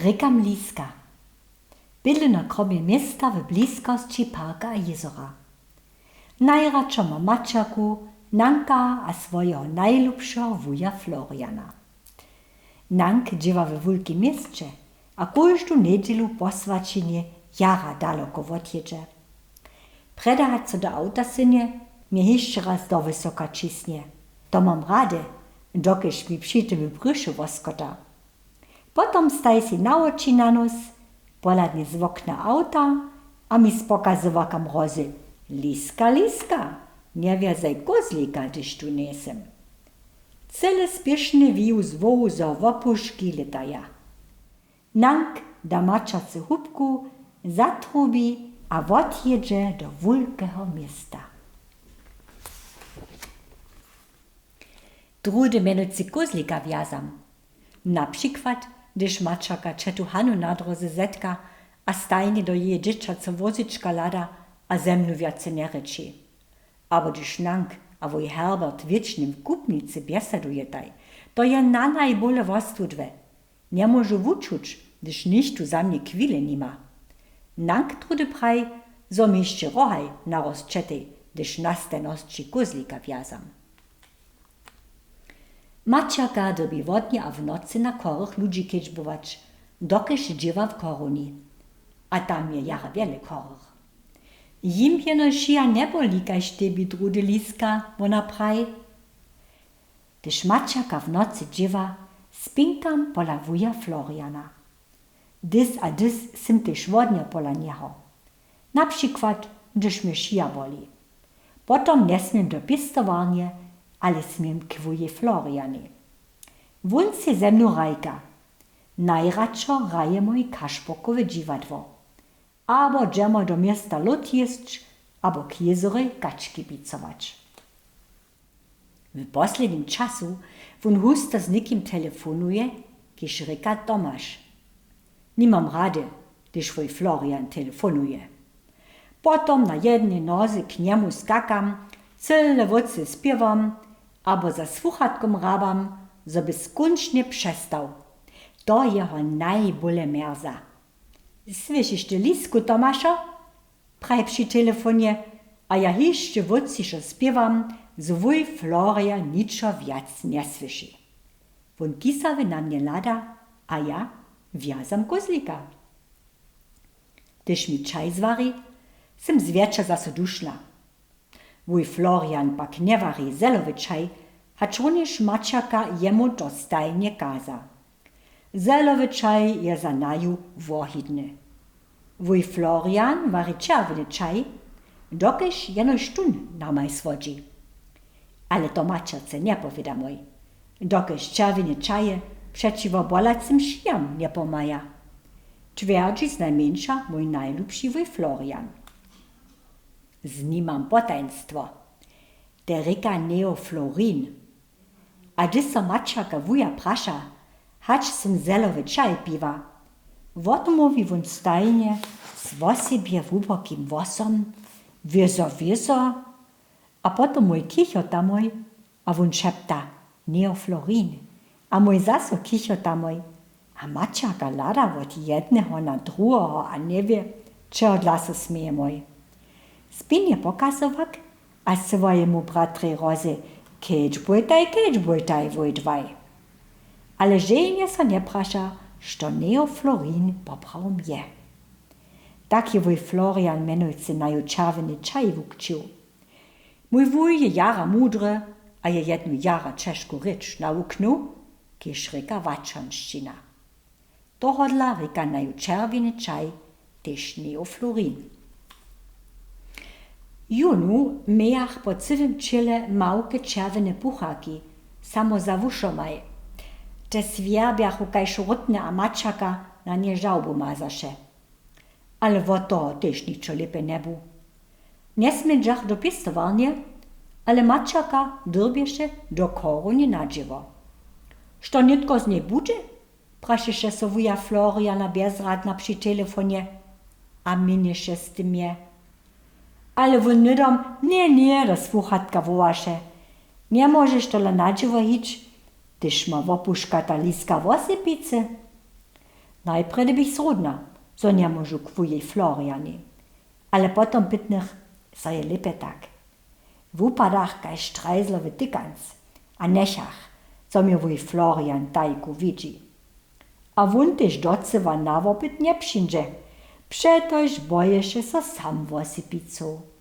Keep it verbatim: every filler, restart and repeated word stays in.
Rěkam Liska. Bydlju na krobje města w bliskosći parka a jězora. Najradšo mam maćerku, Nanka a swojeho najlubšeho wuja Floriana. Nank dźěła we wulkim měsće a kóždu njedźelu po swaćenje jara daloko wotjědźe. Prjedy hač so do awta synje, mje hišće raz do wysoka ćisnje. To mam rady, dokelž mi při tym w bryšy woskota. Potom staji sej na woči na nos, pohladnje z wokna awta a mi z pokazowarka mrozy: „Liska, Liska, njewjazaj kózlika, hdyž tu njejsym.“ Cyle spěšny wiju z wozu wopuški lětaja. Nank da maćerce hubku, zatrubi a wotjědźe do wulkeho města. Druhdy mjenujcy kózlika wjazam. Na přikład, hdyž maćerka ćetu Hanu na dróze zetka a stajnje do jeje dźěćaceho wozička hlada a ze mnu wjace njerěči. Abo hdyž Nank a wój Herbert wěčnje w kupnicy bjesedujetaj, to je nanajbóle wostudłe. Njemóžu wučuć, hdyž nichtó za mnje chwile nima. Nank druhdy praji, zo mi hišće rohaj narosćetej, hdyž na stajnosći kózlika wjazam. Maćerka dyrbi wo dnje a w nocy na chorych ludźi kedźbować, dokelž dźěła w chorowni. A tam je jara wjele chorych. Jim jenož šija njeboli kaž tebi, druhdy Liska, wona praji. Hdyž maćerka w nocy dźěła, spinkam pola wuja Floriana. Dys a dys sym tež wodnjo pola njeho. Na přikład, hdyž mje šija boli. Potom njesměm do pěstowarnje, ale směm k wujej Florianej. Wón sej ze mnu hrajka. Najradšo hraje mój Kašporkowe dźiwadło. Abo dźemo do města lód jěsć, abo k jězorjej kački picować. W poslednim času wón husto z někim telefonuje, kiž rěka Tomaš. Nimam rady, hdyž wój Florian telefonuje. Potom na jednej noze k njemu skakam, cyle wótře spěwam abo za słuchatkom hrabam, zo by skónčnje přestał. To jeho najbóle mjerza. Słyšiš ty, Lisku, Tomašo? Praji při telefonje, a ja hišće wótřišo spěwam, zo wój Florian ničo wjac njesłyši. Wón kisawy na mnje hlada a ja wjazam kózlika. Hdyž mi čaj zwari, sym zwjetša zaso dušna. Wój Florian pak njewari zelowy čaj, hačrunjež maćerka jemu to stajnje kaza. Zelowy čaj je za naju wohidny. Wój Florian wari čerwjeny čaj, dokelž jenož tón namaj słodźi. Ale to maćerce njepowědamoj, dokelž čerwjene čaje přećiwo bolacym šijam njepomaja, twjerdźi znajmjeńša mój najlubši wój Florian. Znimam potajnstwo. Te rěka Neo Florin. A hdyž so maćerka wuja praša, hač sym zelowy čaj piła, wotmołwi wón stajnje z wosebje hłubokim hłosom: „Wězo, wězo.“ A potom mój kichotamoj, a wón šepta: „Neo Florin.“ A mój zaso kichotamoj, a maćerka hlada wot jedneho na druheho a njewě, čehodla so smějemoj. Spinje pokazowak a swojemu bratrej hrozy: „Kedźbujtaj, kedźbujtaj, wój dwaj.“ Ale ženje so njepraša, što Neo Florin poprawom je. Tak je wój Florian mjenujcy naju čerwjeny čaj wukćił. Mój wuj je jara mudry a je jednu jara ćežku rěč nawuknył, kiž rěka wačonšćina. Tohodla rěka naju čerwjeny čaj tež Neo Florin. Jónu mějach po cyłym ćěle małke čerwjene pucharki, samo za wušomaj. Te swjerbjachu kaž wrótne a maćerka na nje žałbu mazaše. Ale wot toho tež ničo lěpe njebu. Njesmědźach do pěstowarnje, ale maćerka dyrbješe do chorownje na dźěło. „Što nětko z njej budźe?“ prašeše so wuja Floriana bjezradna při telefonje a měnješe z tym mje. Ale wón hnydom „Ně, ně“ do słuchatka wołaše: „Njemóžeš tola na dźěło hić, hdyž ma wopuškata Liska wosepicy?“ Najprjedy běch zrudna, zo njemóžu k wujej Florianej, ale potom pytnych so je lěpje tak. Wupadach kaž trajzlowy tykanc a njechach, zo mje wuj Florian tajku widźi. A wón tež docyła na wopyt njepřińdźe, přetož boješe so sam wosypicow.